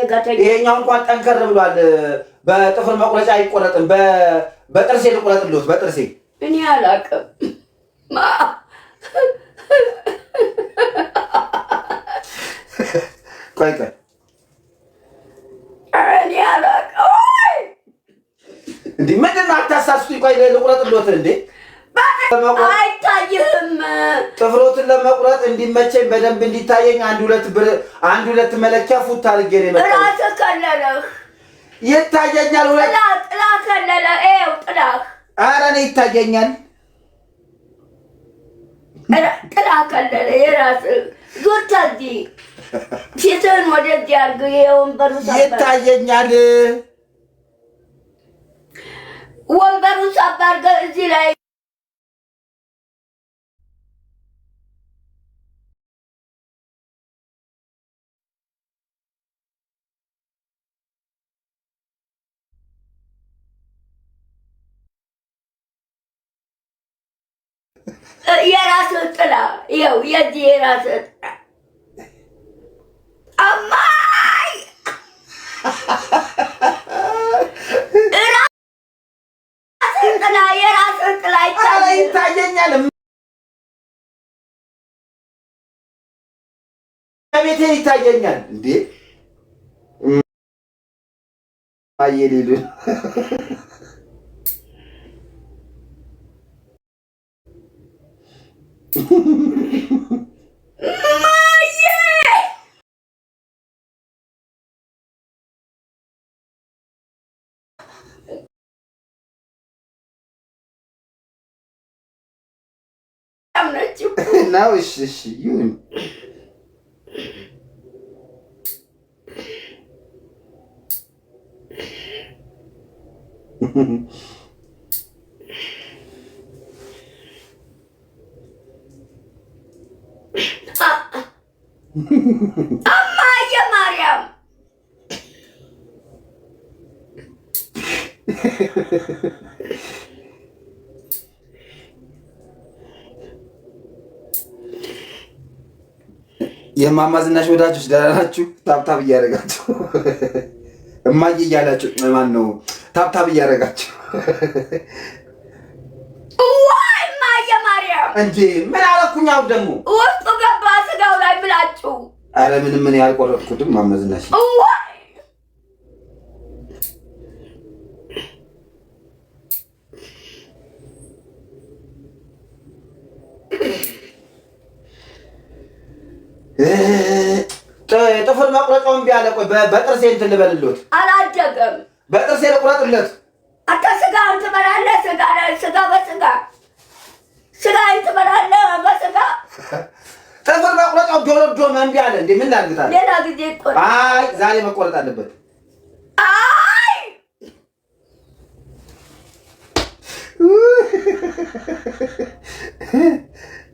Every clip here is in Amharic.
ጋር ተኝ። ይሄኛው እንኳን ጠንከር ብሏል። በጥፍር መቁረጫ አይቆረጥም። በጥርሴ ልቁረጥልዎት፣ በጥርሴ። እኔ አላውቅም። ቆይ ቆይ። እኔ አላውቅም። እንዴ፣ ምንድን ነው? አታሳስቱኝ። ቆይ ልቁረጥልዎት እንዴ። አይታይህም። ጥፍሮትን ለመቁረጥ እንዲመቸኝ፣ በደንብ እንዲታየኝ አንድ ሁለት ብር፣ አንድ ሁለት መለኪያ ፉት አድርጌ ነው የመጣሁት። እራስህ ከለለህ። ይታየኛል። ሁለት ጥላ ጥላ ከለለ። ይኸው ጥላህ። ኧረ እኔ ይታየኛል። ጥላ ከለለ። የራስህ ዙር ተዚህ፣ ፊትህን ወደዚህ አድርግ። ይሄ ወንበሩ ሰበር ይታየኛል። ወንበሩን ሳብ አድርገህ እዚህ ላይ። የራስህ ጥላ ይኸው፣ የዚህ የራስህ ጥላ አማይ፣ የራስህ ጥላ፣ የራስህ ጥላ። ኧረ ይታየኛል። ይታየኛል። ቤቴ ይታየኛል። እንዴ እማዬ ሊሉ። ማዬ። ነች እኮ። ነው። እሺ እሺ ይሁን። እማዬ ማርያም። የእማማ ዝናሽ ወዳጆች ደህና ናችሁ? Tap tap እያደረጋችሁ፣ እማዬ እያላችሁ፣ ማን ነው፣ tap tap እያደረጋችሁ። ዋይ እማዬ ማርያም። እንዴ፣ ምን አደረኩኝ አሁን ደግሞ? ውስጡ ገባ ስጋው ላይ ምላጩ። አረ ምንም ምን ያልቆረጥኩትም እማማ ዝናሽ። ዋይ። ጥፍር መቁረጫውን እምቢ አለ። ቆይ በጥርሴ እንትን ልበልሎት። አላደገም። በጥርሴ ልቁረጥለት። አንተ ስጋውን ትበላለህ። ስጋ ስጋ በስጋ ስጋን ትበላለህ በስጋ። ጥፍር መቁረጫው ዶለዶመ፣ እምቢ አለ። እንዴ ምን ላድርግ ታዲያ? ሌላ ጊዜ ይቆረጥ። አይ ዛሬ መቆረጥ አለበት። አይ።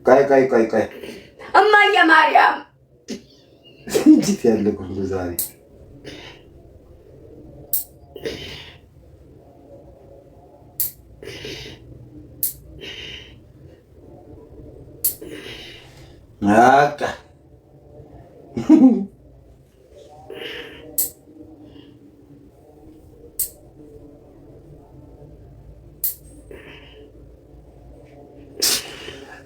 ቆይ ቆይ ቆይ ቆይ። እማዬ ማርያም። እንዴት ያለ ጉድ ነው ዛሬ። በቃ።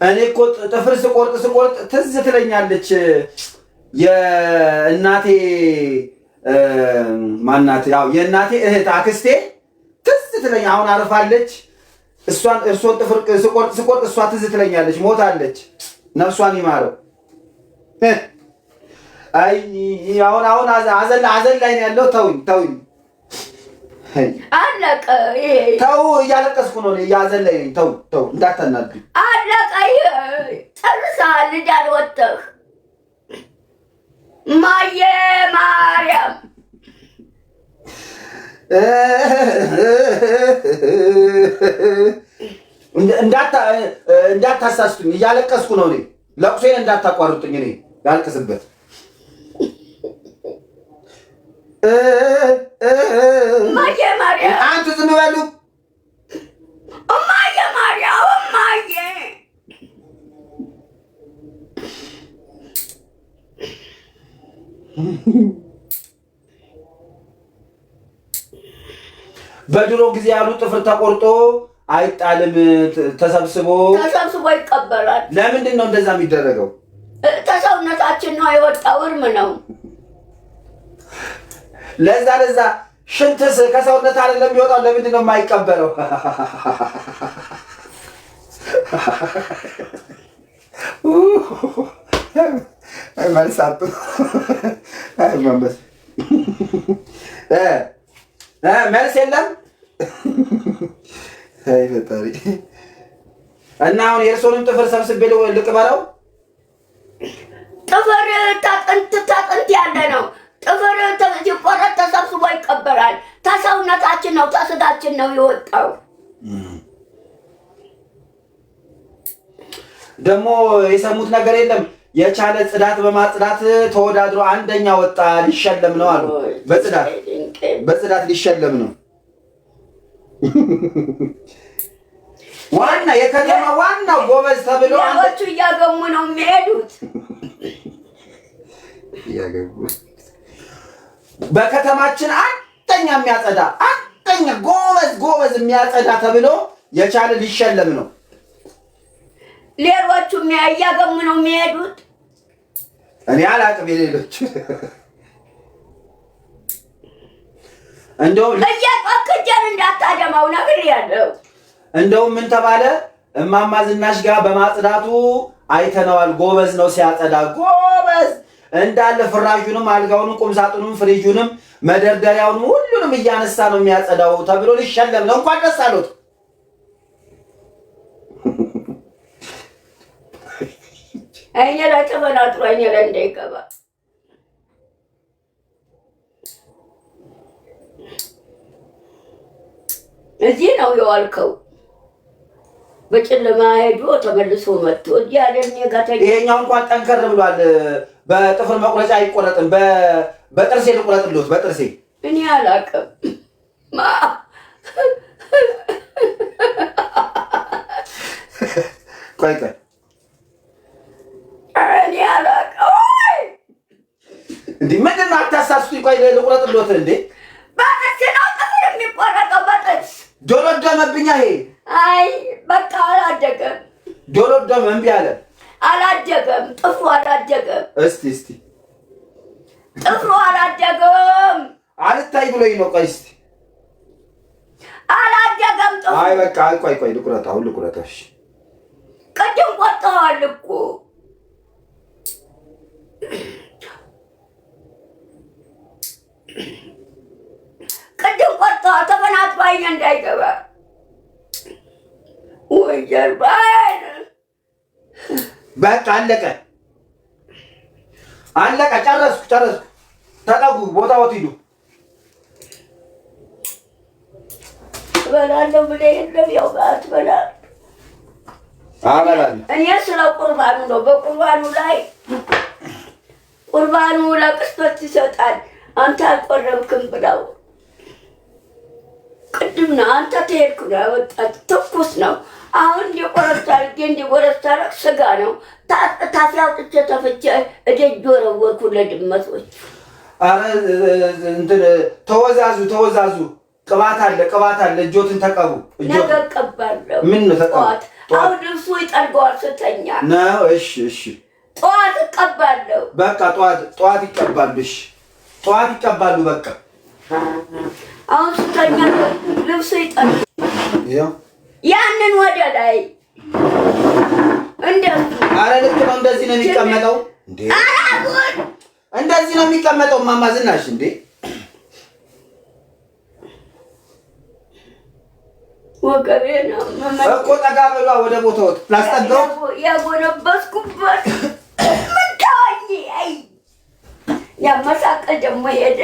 እኔ እኮ ጥፍር ስቆርጥ ስቆርጥ ትዝ ትለኛለች የእናቴ፣ ማናት፣ ያው የእናቴ እህት አክስቴ ትዝ ትለኛ። አሁን አርፋለች። እሷን እርሶን ጥፍር ስቆርጥ ስቆርጥ እሷ ትዝ ትለኛለች። ሞታለች። ነፍሷን ይማረው። አይ አሁን አሁን አዘን አዘን ላይ ነው ያለው። ተውኝ ተውኝ። አለቀ ይሄ። ተው፣ እያለቀስኩ ነው። እያዘን ላይ ነኝ። ተው ተው፣ እንዳታናዱኝ። አለቀ ይሄ። ጨርሰሃል። ልዳን ወጥተህ ማየ ማርያም። እንዳታሳስቱኝ፣ እያለቀስኩ ነው እኔ። ለቅሶዬን እንዳታቋርጡኝ፣ እኔ ላልቅስበት። እማዬ ማርያም። አንቱ ዝም በሉ። እማዬ ማርያም እማዬ። በድሮ ጊዜ ያሉ ጥፍር ተቆርጦ አይጣልም፣ ተሰብስቦ ተሰብስቦ ይቀበላል። ለምንድን ነው እንደዛ የሚደረገው? ተሰውነታችን ነው የወጣው፣ እርም ነው። ለዛ ለዛ ሽንትስ ከሰውነት አይደለም የሚወጣው? ለምንድን ነው የማይቀበለው? መልስ አጡ። መልስ የለም። አይ ፈጣሪ። እና አሁን የእርሶንም ጥፍር ሰብስቤ ልቅበረው? ጥፍር ታጥንት ታጥንት ያለ ነው። ጥፍር ሲቆረጥ ተሰብስቦ ይቀበራል። ተሰውነታችን ነው ተስጋችን ነው የወጣው። ደግሞ የሰሙት ነገር የለም። የቻለ ጽዳት በማጽዳት ተወዳድሮ አንደኛ ወጣ፣ ሊሸለም ነው አሉ። በጽዳት በጽዳት ሊሸለም ነው። ዋና የከተማ ዋና ጎበዝ ተብሎ ሌሎቹ እያገሙ ነው የሚሄዱት። በከተማችን አንደኛ የሚያጸዳ አንደኛ ጎበዝ ጎበዝ የሚያጸዳ ተብሎ የቻለ ሊሸለም ነው። ሌሎቹ እያገሙ ነው የሚሄዱት። እኔ አላቅም የሌሎች እንደውም እየጮክ እጄን እንዳታደማው ነግሬያለሁ። እንደውም ምን ተባለ? እማማ ዝናሽ ጋር በማጽዳቱ አይተነዋል። ጎበዝ ነው ሲያጸዳ፣ ጎበዝ እንዳለ ፍራሹንም፣ አልጋውንም፣ ቁምሳጥኑንም፣ ፍሪጁንም፣ መደርደሪያውንም ሁሉንም እያነሳ ነው የሚያጸዳው ተብሎ ሊሸለም ነው። እንኳን ደስ አሉት። አይኔ ላይ ተበላጥሮ አይኔ ላይ እንዳይገባ እዚህ ነው የዋልከው። በጨለማ ሄዶ ተመልሶ መጥቶ እዚህ አይደል እኔ ጋር ተኛ። ይሄኛው እንኳን ጠንከር ብሏል። በጥፍር መቁረጫ አይቆረጥም። በጥርሴ ልቁረጥልዎት፣ በጥርሴ። እኔ አላውቅም። ቆይ ቆይ፣ እኔ አላውቅም። እንዴ ምንድን ነው? አታሳስቱኝ። ቆይ ልቁረጥልዎት። እንዴ በጥርስ ነው ጥፍር የሚቆረጠው፣ በጥርስ። ዶሎደመብኛ። ይሄ አይ በቃ አላደገም፣ ዶሎደመ፣ እምቢ አለ። አላደገም፣ ጥፍሩ አላደገም። እስቲ እስቲ ጥፍሩ አላደገም፣ አልታይ ብሎኝ ነው። ቆይ እስቲ አላደገም ጥፍሩ። አይ በቃ ቆይ ቆይ ልቁረጥ፣ አሁን ልቁረጥ። እሺ ቅድም ቆርጠዋል እኮ። ቅድም ቆርጠዋል። ተፈናጥሮ አይኔ እንዳይገባ ወይ ጀርባዬን። በቃ አለቀ አለቀ። ጨረስኩ ጨረስኩ። ተጠጉ፣ ቦታዎት ሂዱ። እበላለሁ ብለህ የለም ያው አትበላም። አበላለሁ። እኔ ስለ ቁርባኑ ነው። በቁርባኑ ላይ ቁርባኑ ለቅስቶች ይሰጣል። አንተ አልቆረብክም ብለው ቅድም ነው አንተ ተሄድክ ነው ያወጣች። ትኩስ ነው። አሁን እንዲቆረስ አድርጌ እንዲጎረስ ታረቅ ስጋ ነው። ታፊ አውጥቼ ተፍቼ እደጅ ወረወርኩ ለድመቶች። ኧረ እንትን ተወዛዙ ተወዛዙ። ቅባት አለ ቅባት አለ። እጆትን ተቀቡ። ነገ እቀባለሁ። ምን ነው ተቀቡ? ጠዋት። አሁን ልብሱ ይጠርገዋል ስተኛ። ነው። እሺ እሺ። ጠዋት እቀባለሁ። በቃ ጠዋት ጠዋት ይቀባሉ። እሺ ጠዋት ይቀባሉ። በቃ አሁን ስተኛ ልብሱ ይጠርገዋል። ያንን ወደ ላይ እንደሱ። ኧረ ልክ ነው። እንደዚህ ነው የሚቀመጠው እንዴ? አራጉን እንደዚህ ነው የሚቀመጠው። እማማ ዝናሽ እንዴ? ወገቤ ነው እኮ ጠጋ በሏ ወደ ቦታው ላስጠጋው። ያጎነበስኩበት። ምን ተወኝ። አይ ያመሳቀል ደግሞ ሄደ።